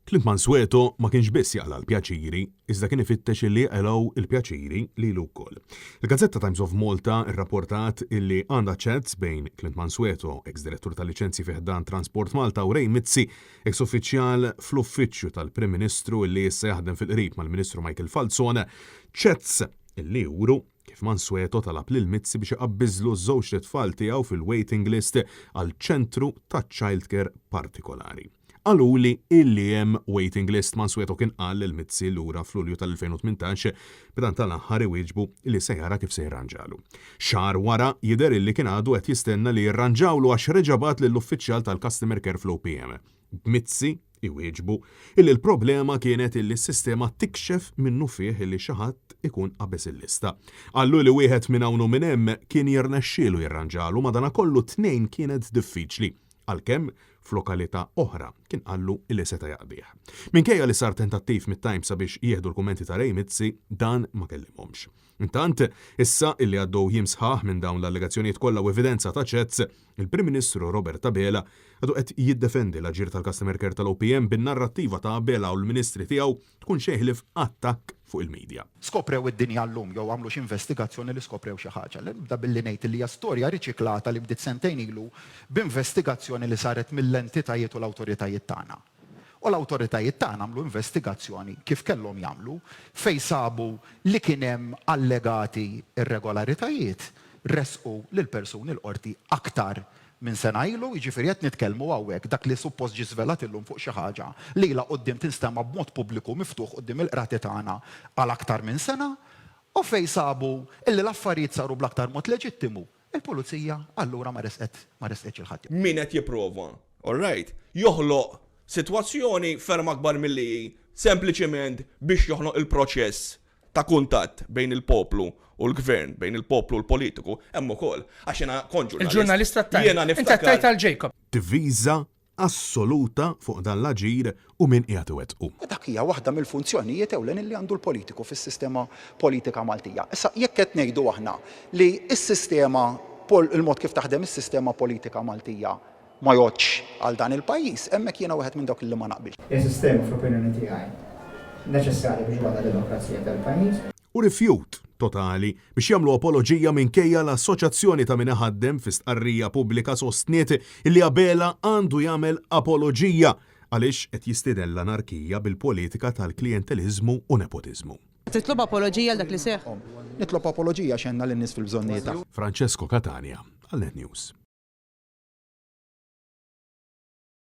Clint Mansueto ma kienx biss jaqla' l-pjaċiri, iżda kien ifittex illi jaqilgħu l-pjaċiri lilu wkoll. Il-gazzetta Times of Malta rrapportat illi għandha chats bejn Clint Mansueto, eks direttur tal-liċenzji fi ħdan Transport Malta u Ray Mizzi, eks uffiċjal fl-Uffiċċju tal-Prim Ministru illi issa jaħdem fil-qrib mal-Ministru Michael Falzon, chats illi juru kif Mansueto talab lil Mizzi biex iqabbiżlu ż-żewġt itfal tiegħu fil-waiting list għal ċentru taċ-childcare partikolari. Qaluli illi hemm waiting list, Mansueto kien qal lil Mizzi lura f'Lulju tal-2018, b'dan tal-aħħar iwieġbu illi se jara kif se jirranġalu. Xahar wara jidher illi kien għadu qed jistenna li jirranġawlu għax reġa' bagħat lill-uffiċjal tal-customer care fl-OPM. B'Mizzi iwieġbu illi l-problema kienet illi s-sistema tikxef minnufih illi xi ħadd ikun qabeż il-lista. Qallu li wieħed minn hawn u minn hemm kien jirnexxielu jirranġalu madanakollu tnejn kienet diffiċli. Għalkemm f'lokalità oħra kien qallu li seta' jaqdih. Minkejja li sar tentattiv mit-Times sabiex jieħdu l-kummenti ta' Ray Mizzi, dan ma kellimhomx. Intant, issa illi għaddew jiem sħaħ minn dawn l-allegazzjonijiet kollha u evidenza ta' chats, il-Prim Ministru Robert Abela għadu qed jiddefendi l-aġir tal-customer care tal-OPM bin-narrattiva ta' Abela u l-Ministri tiegħu tkun xejn ħlief attakk fuq il-media. Skoprew id-dinja llum jew għamlu xi investigazzjoni li skoprew xi ħaġa. Nibda billi ngħid li hija storja riċiklata li bdiet sentejn ilu b'investigazzjoni li saret mill-entitajiet u l-awtoritajiet tagħna. U l-awtoritajiet tagħna għamlu investigazzjoni kif kellhom jagħmlu fejn sabu li kien hemm allegati irregolaritajiet, ressqu lill-persuni l-Qorti aktar minn sena ilu, jiġifieri qed nitkellmu hawnhekk dak li suppost ġie żvelat illum fuq xi ħaġa li ilha quddiem tinstema' b'mod pubbliku miftuħ quddiem il-qrati tagħna għal aktar minn sena u fejn sabu illi l-affarijiet saru bl-aktar mod leġittimu, il-pulizija allura ma ressqet ma ressqetx 'il ħadd. Min qed jipprova, all right, joħloq sitwazzjoni ferm akbar milli hi sempliċement biex joħnoq il-proċess ta' kuntatt bejn il-poplu u l-gvern, bejn il-poplu u l-politiku, hemm ukoll. Għax jiena kont ġurnalist. Il-ġurnalist tat-Times. Jiena Inti niftakar. qed tgħid għal Jacob. Diviża assoluta fuq dan l-aġir u min qiegħed iwettqu. U dak hija waħda mill-funzjonijiet ewlenin li għandu l-politiku fis-sistema politika Maltija. Issa jekk qed ngħidu aħna li s-sistema il-mod kif taħdem is-sistema politika Maltija ma jgħoddx għal dan il-pajjiż, hemmhekk jiena wieħed minn dawk li ma naqbilx. Hija sistema fl-opinjoni tiegħi neċessarja biex iwaqqa' d-demokrazija tal-pajjiż. U rifjut totali biex jagħmlu apoloġija minkejja l-Assoċazzjoni ta' Min Iħaddem fi stqarrija pubblika sostniet illi Abela għandu jagħmel apoloġija għaliex qed jistieden l-anarkija bil-politika tal-klijenteliżmu u nepotiżmu. Titlob apoloġija għal dak li seħħ? Nitlob apoloġija għax għenna lin-nies fil-bżonnijiet tagħhom. Francesco Catania għal Net News.